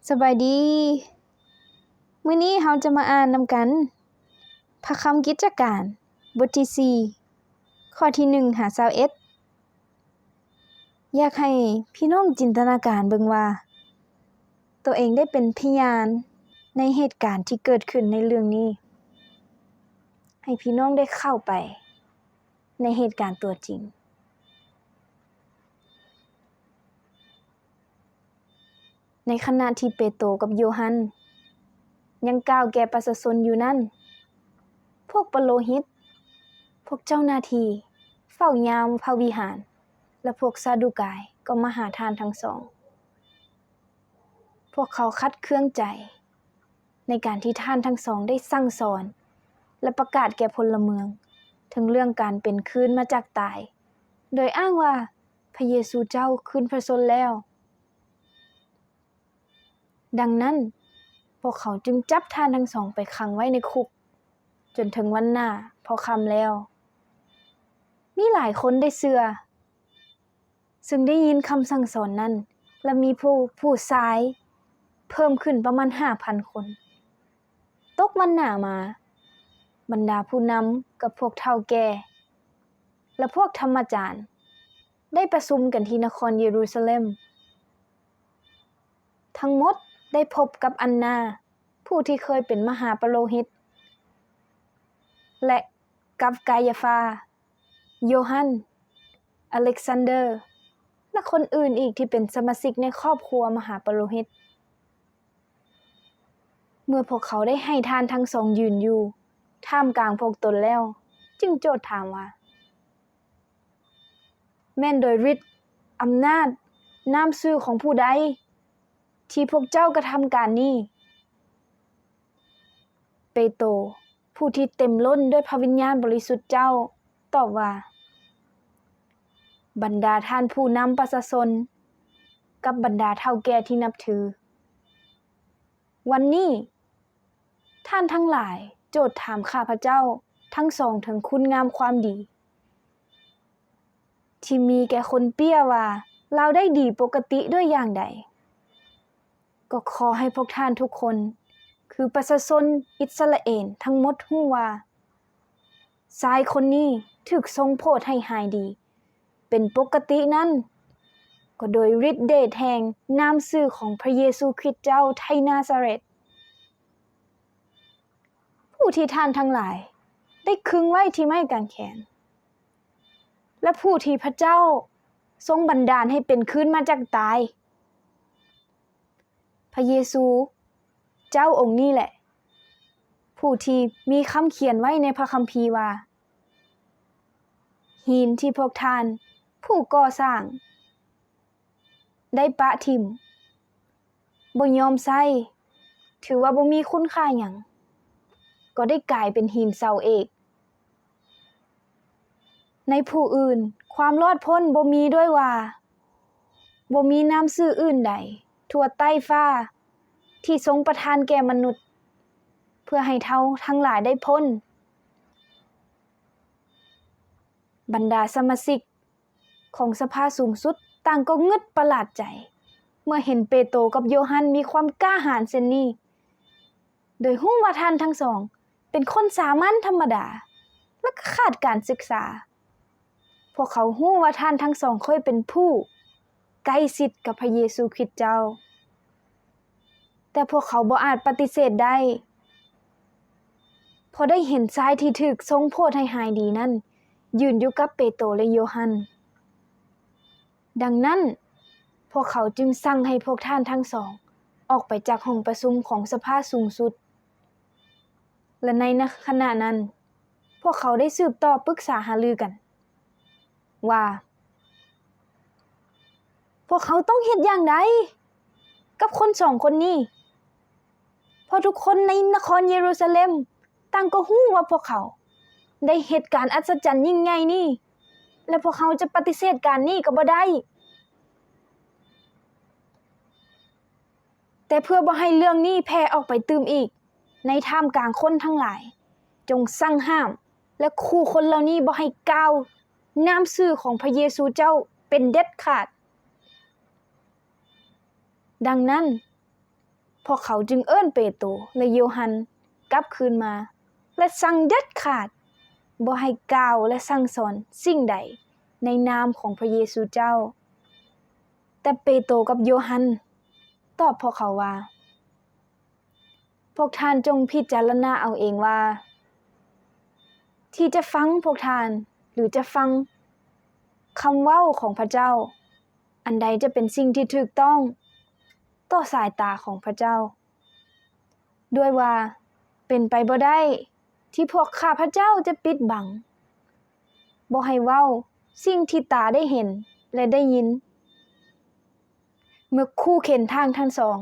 ສະບາຍດີ. ມື້ນີ້ເຮົາຈະມາອ່ານນຳກັນ ພະຄຳກິດຈະການ ບົດທີສີ່ ຂໍ້ທີໜຶ່ງຫາຊາວເອັດ. ຢາກໃຫ້ພີ່ນ້ອງຈິນຕະນາການເບິ່ງວ່າ ໂຕເອງໄດ້ເປັນພະຍານໃນເຫດການທີ່ເກີດຂຶ້ນໃນເລື່ອງນີ້. ໃຫ້ພີ່ນ້ອງໄດ້ເຂົ້າໄປໃນເຫດການຕົວຈິງ. ໃນຂະນະທີ່ເປໂຕກັບໂຢຮັນຍັງກ່າວແກ່ປະຊາຊົນຢູ່ນັ້ນ, ພວກປະໂລຫິດ, ພວກເຈົ້າໜ້າທີ່ເຝົ້າຍາມພະວິຫານ ແລະ ພວກຊາດູກາຍກໍມາຫາທ່ານທັງສອງ. ພວກເຂົາຂັດເຄືອງໃຈໃນການທີ່ທ່ານທັງສອງໄດ້ສັ່ງສອນ ແລະ ປະກາດແກ່ພົນລະເມືອງເຖິງເລື່ອງການເປັນຄືນມາຈາກຕາຍ, ໂດຍອ້າງວ່າພະເຢຊູເຈົ້າຄືນພະຊົນແລ້ວ. ດັ່ງນັ້ນ, ພວກເຂົາຈຶ່ງຈັບທ່ານທັງສອງໄປຂັງໄວ້ໃນຄຸກ ຈົນເຖິງວັນໜ້າພໍຄ່ຳແລ້ວ. ມີຫຼາຍຄົນໄດ້ເຊື່ອ ເຊິ່ງໄດ້ຍິນຄຳສັ່ງສອນນັ້ນ ແລະ ມີຜູ້, ຜູ້ຊາຍເພີ່ມຂຶ້ນປະມານຫ້າພັນຄົນ. ຕົກວັນໜ້າມາ, ບັນດາຜູ້ນຳກັບພວກເຖົ້າແກ່ ແລະ ພວກທຳມະຈານ ໄດ້ປະຊຸມກັນທີ່ນະຄອນເຢຣູຊາເລັມ. ທັງໝົດໄດ້ພົບກັບອັນນາ, ຜູ້ທີ່ເຄີຍເປັນມະຫາປະໂລຫິດ, ແລະ ກັບກາຢາຟາ, ໂຢຮັນ, ອາເລັກຊານເດີ ແລະ ຄົນອື່ນອີກທີ່ເປັນສະມາຊິກໃນຄອບຄົວມະຫາປະໂລຫິດ. ເມື່ອພວກເຂົາໄດ້ໃຫ້ທ່ານທັງສອງຢືນຢູ່ທ່າມກາງພວກຕົນແລ້ວ, ຈຶ່ງໂຈດຖາມວ່າ, ແມ່ນໂດຍລິດ, ອຳນາດ, ນາມຊື່ຂອງຜູ້ໃດທີ່ພວກເຈົ້າກະທຳການນີ້? ເປໂຕ, ຜູ້ທີ່ເຕັມລົ້ນດ້ວຍພະວິນຍານບໍລິສຸດເຈົ້າ, ຕອບວ່າ, ບັນດາທ່ານຜູ້ນຳປະຊາຊົນ ກັບບັນດາເຖົ້າແກ່ທີ່ນັບຖື, ວັນນີ້ ທ່ານທັງຫຼາຍໂຈດຖາມຂ້າພະເຈົ້າທັງສອງເຖິງຄຸນງາມຄວາມດີທີ່ມີແກ່ຄົນເປ້ຍວ່າລາວໄດ້ດີປົກກະຕິດ້ວຍຢ່າງໃດ. ກໍຂໍໃຫ້ພວກທ່ານທຸກຄົນ, ຄືປະຊາຊົນອິດສະຣາເອນທັງໝົດຮູ້ວ່າ, ຊາຍຄົນນີ້ຖືກຊົງໂຜດໃຫ້ຫາຍດີເປັນປົກກະຕິນັ້ນ, ກໍໂດຍລິດເດດແຫ່ງນາມຊື່ຂອງພະເຢຊູຄຣິດເຈົ້າໄທນາຊາເຣດ, ຜູ້ທີ່ທ່ານທັງຫຼາຍໄດ້ຄຶງໄວ້ທີ່ໄມ້ກາງແຂນ, ແລະ ຜູ້ທີ່ພະເຈົ້າຊົງບັນດານໃຫ້ເປັນຄືນມາຈາກຕາຍ. ພະເຢຊູເຈົ້າອົງນີ້ແຫຼະ ຜູ້ທີ່ມີຄຳຂຽນໄວ້ໃນພະຄຳພີວ່າ, ຫີນທີ່ພວກທ່ານຜູ້ກໍ່ສ້າງໄດ້ປະຖິ້ມ, ບໍ່ຍອມໃຊ້, ຖືວ່າບໍ່ມີຄຸນຄ່າຫຍັງ, ກໍໄດ້ກາຍເປັນຫີນເສົາເອກ. ໃນຜູ້ອື່ນ, ຄວາມລອດພົ້ນບໍ່ມີດ້ວຍວ່າ, ບໍ່ມີນາມຊື່ອື່ນໃດທົ່ວໃຕ້ຟ້າທີ່ຊົງປະທານແກ່ມະນຸດ, ເພື່ອໃຫ້ເຮົາທັງຫຼາຍໄດ້ພົ້ນ. ບັນດາສະມາຊິກຂອງສະພາສູງສຸດຕ່າງກໍງຶດປະຫຼາດໃຈ ເມື່ອເຫັນເປໂຕກັບໂຢຮັນມີຄວາມກ້າຫານເຊັ່ນນີ້. ໂດຍຮູ້ວ່າທ່ານທັງສອງເປັນຄົນສາມັນທຳມະດາ ແລະ ກໍຂາດການສຶກສາ. ພວກເຂົາຮູ້ວ່າທ່ານທັງສອງເຄີຍເປັນຜູ້ໃກ້ຊິດກັບພະເຢຊູຄຣິດເຈົ້າ, ແຕ່ພວກເຂົາບໍ່ອາດປະຕິເສດໄດ້ ເພາະໄດ້ເຫັນຊາຍທີ່ຖືກຊົງໂຜດໃຫ້ຫາຍດີນັ້ນ ຢືນຢູ່ກັບເປໂຕ ແລະ ໂຢຮັນ. ດັ່ງນັ້ນ, ພວກເຂົາຈຶ່ງສັ່ງໃຫ້ພວກທ່ານທັງສອງອອກໄປຈາກຫ້ອງປະຊຸມຂອງສະພາສູງສຸດ ແລະ ໃນຂະນະນັ້ນ, ພວກເຂົາໄດ້ສືບຕໍ່ປຶກສາຫາລືກັນວ່າ, ພວກເຮົາຕ້ອງເຮັດຢ່າງໃດກັບຄົນສອງຄົນນີ້? ເພາະທຸກຄົນໃນນະຄອນເຢຣູຊາເລັມຕ່າງກໍຮູ້ວ່າພວກເຂົາໄດ້ເຮັດການອັດສະຈັນຍິ່ງໃຫຍ່ນີ້ ແລະ ພວກເຮົາຈະປະຕິເສດການນີ້ກໍບໍ່ໄດ້. ແຕ່ເພື່ອບໍ່ໃຫ້ເລື່ອງນີ້ແຜ່ອອກໄປຕື່ມອີກໃນທ່າມກາງຄົນທັງຫຼາຍ, ຈົ່ງສັ່ງຫ້າມ ແລະ ຂູ່ຄົນເຫຼົ່ານີ້ບໍ່ໃຫ້ກ່າວນາມຊື່ຂອງພະເຢຊູເຈົ້າເປັນເດັດຂາດ. ດັ່ງນັ້ນ, ວກເຂົາຈຶ່ງເອີ້ນເປໂຕ ແລະ ໂຢຮັນກັບຄືນມາ ແລະ ສັ່ງເດັດຂາດບໍ່ໃຫ້ກ່າວ ແລະ ສັ່ງສອນສິ່ງໃດໃນນາມຂອງພະເຢຊູເຈົ້າ. ແຕ່ເປໂຕກັບໂຢຮັນຕອບພວກເຂົາວ່າ, ພວກທ່ານຈົ່ງພິຈາລະນາເອົາເອງວ່າ ທີ່ຈະຟັງພວກທ່ານ ຫຼື ຈະຟັງຄຳເວົ້າຂອງພະເຈົ້າ, ອັນໃດຈະເປັນສິ່ງທີ່ຖືກຕ້ອງຕໍ່ສາຍຕາຂອງພະເຈົ້າ? ດ້ວຍວ່າເປັນໄປບໍ່ໄດ້ທີ່ພວກຂ້າພະເຈົ້າຈະປິດບັງ, ບໍ່ໃຫ້ເວົ້າສິ່ງທີ່ຕາໄດ້ເຫັນ ແລະ ໄດ້ຍິນ. ເມື່ອຂູ່ເຂັນທາງທັງສອງ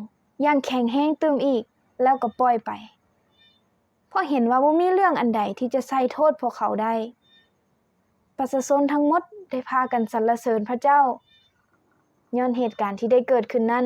ຢ່າງແຂງແຮງຕື່ມອີກ, ແລ້ວກໍປ່ອຍໄປ, ເພາະເຫັນວ່າບໍ່ມີເລື່ອງອັນໃດທີ່ຈະໃສ່ໂທດພວກເຂົາໄດ້. ປະຊາຊົນທັງໝົດໄດ້ພາກັນສັນລະເສີນພະເຈົ້າ ຍ້ອນເຫດການທີ່ໄດ້ເກີດຂຶ້ນນັ້ນ.